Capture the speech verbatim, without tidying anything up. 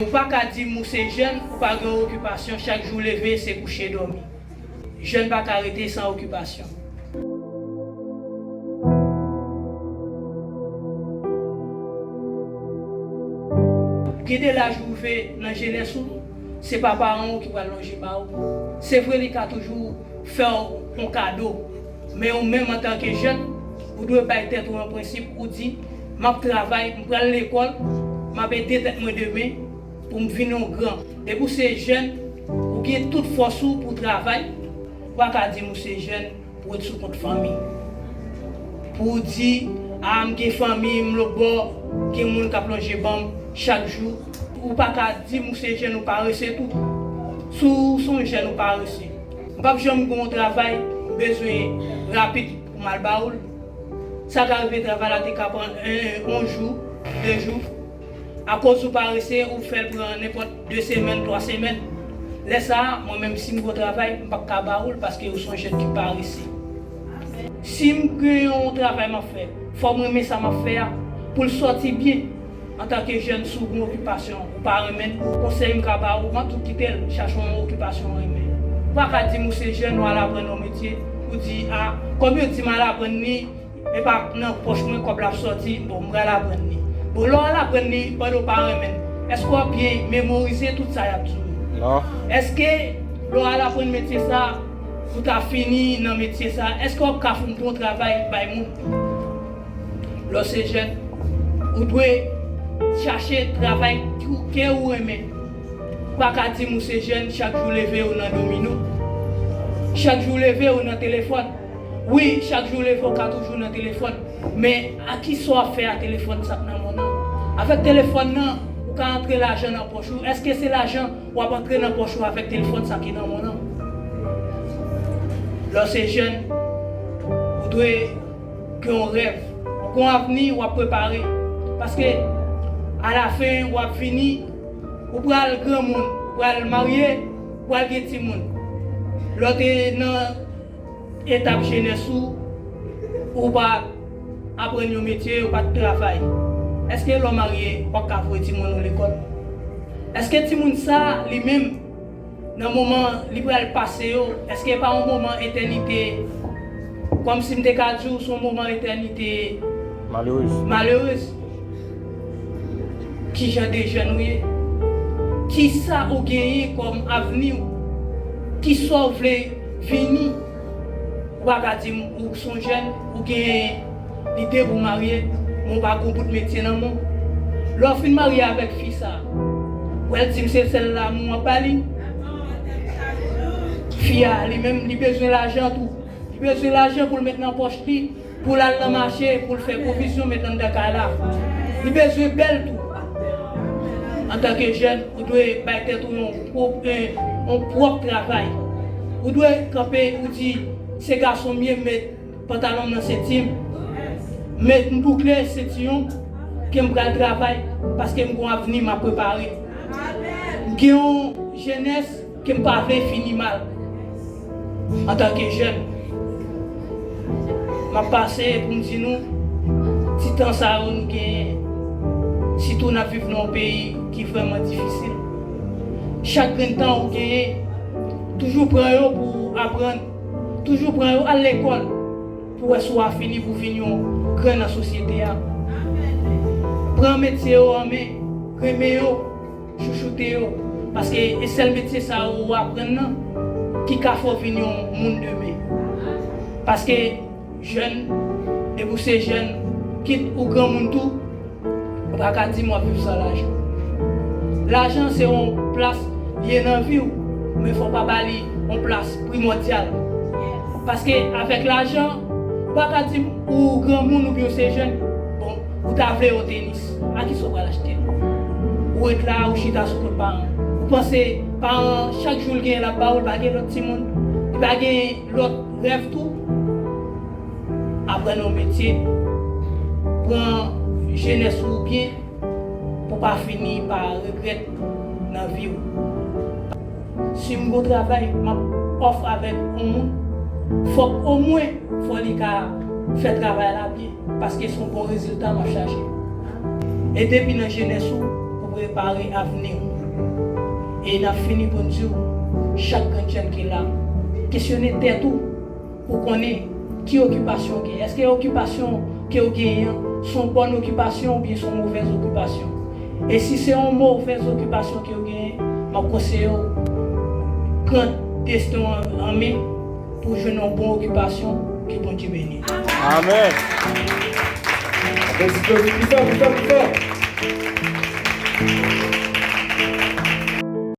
Ou pa ka di m ou se jèn, ou pa gen yon okipasyon, chak jou leve se kouche dòmi. Jèn pa ka rete san okipasyon. Gen de laj ou rive nan jenès ou, se pa paran w ki pral lonje ba ou. Se vre li ka toujou fè w yon kado, men ou menm antanke jèn, ou dwe bay tèt ou yon prensip, ou di, m ap travay, m pral lekòl, m ap ede tèt mwen demen pou m vin yon gran. Depi w se jèn, ou gen tout fòs ou pou w travay, ou pa ka di m ou se jèn pou w ret sou kont fanmi. Pou w di, a, m gen fanmi m lòt bò, gen moun k ap lonje ban m chak jou. Ou pa ka di m ou se jèn ou parese tou. Si w se yon jèn ou parese. M p ap janm gen yon travay, m bezwen rapid pou m al ba ou l. Sa ka rive travay la te ka pran yon, yon jou, de jou. Akoz ou parese, ou fè l pran nenpòt de semèn, twa semèn. Lè sa a, mwen menm, si m gon travay, m p ap ka ba ou l paske ou se yon jèn ki parese. Si m gen yon travay m ap fè, fò m renmen sa m ap fè a pou l sòti byen. Antanke jèn, si w gen yon okipasyon ou pa renmen l, konsèy m ka ba ou, m ap di w kite l, chache yon okipasyon w renmen. Ou pa ka di m ou se jèn, w al aprann yon metye, ou di, a, kòm yo di m al aprann li, epa nan pòch mwen kòb la ap sòti, bon, m pral aprann li. Bon, lè w al aprann li, pandan w pa renmen l, èske w ap byen memorize tout sa y ap di w yo? Non. Èske lè w al aprann metye sa, ou ta fini nan metye sa, èske w ap ka foun bon travay bay moun? Lè w se jèn, ou dwe chache travay ki, ke ou renmen. Ou pa ka di m ou se jèn, chak jou leve ou nan domino. Chak jou leve ou nan telefòn. Wi, chak jou leve ou ka toujou nan telefòn. Men a ki sa w ap fè a telefòn sa k nan men w nan? Avèk telefòn nan, ou ka antre lajan nan pòch ou. Èske se lajan w ap antre nan pòch ou avèk telefòn sa ki nan men w nan? Lè w se jèn, ou dwe gen yon rèv. Ou gen yon avni w ap prepare. Paske alafen w ap vini, ou pral granmoun, ou pral marye, ou pral gen timoun. Lè w te nan etap jenès ou, ou pa aprann yon metye, ou pa t travay. Èske lè w marye, w ap ka voye timoun ou lekòl? Èske timoun sa, li menm, nan moman li pral pase yo, èske pa yon moman etènite, kòmsi m te ka di w, se yon moman etènite malerez? Malerez. Ki jan de jèn ou ye? Kisa ou genyen kòm avni w? Kisa w vle vini? Ou pa ka di m ou se yon jèn, ou gen lide pou w marye, men w pa gen yon bout metye nan men w. Lè w fin marye avèk fi sa, w pral di m se sèl lanmou w ap ba li? Fi a, li menm, li bezwen lajan tou. Li bezwen lajan pou l met nan pòch li, pou l al nan mache, pou l fè pwovizyon, met anndan kay la. Li bezwen bèl tou. Antanke jèn, ou dwe bay tèt ou yon pwòp, yon, yon pwòp travay. Ou dwe kanpe, ou di, se gason m ye, m met pantalon m nan senti m. Met m boukle sentiyon ke m pral travay, paske m gon avni m ap prepare. M gen yon jenès ke m pa vle fini mal. Antanke jèn, m ap pase pou m di nou, ti tan sa yo nou genyen, sitou n ap viv nan yon peyi ki vrèman difisil. Chak grenn tan ou genyen, toujou pran yo pou w aprann, toujou pran yo al lekòl, pou w wè si w a fini pou vin yon gran nan sosyete a. Pran metye yo an men, renmen yo, chouchoute yo, paske e sèl metye sa yo ou aprann nan ki ka fè w vin yon moun demen. Paske jèn, depi w se jèn, kit ou granmoun tou, ou pa ka di m w ap viv san lajan. Lajan se yon plas li ye nan vi w, men fò w pa ba li yon plas primòdyal. Paske avèk lajan, ou pa ka di m ou granmoun oubyen w se jèn, bon, ou ta vle yon tenis. A kisa w pral achte l? Ou ret la, ou chita sou kont paran w. Ou panse paran an, chak jou l genyen l ap ba ou, l pa gen lòt timoun, li pa gen lòt rèv tou? Aprann yon metye, pran jenès ou byen, pou w pa fini pa regrèt nan vi w. Si m gon travay, m ap off avèk yon moun, fòk omwen, fò li ka fè travay la byen, paske se yon bon rezilta m ap chache. E depi nan jenès ou, pou prepare avni w. E n ap fini pou n di w, chak grenn jèn ki la, kesyone tèt ou pou konnen ki okipasyon w gen. Èske okipasyon ke w genyen an se yon bòn okipasyon oubyen se yon movèz okipasyon? E si se yon movèz okipasyon ke w genyen, m ap konseye w pran desten w an, an men pou w jwenn yon bon okipasyon. Ke Bondye beni w. Amèn. Aplodisman pou sa, pou sa, pou sa.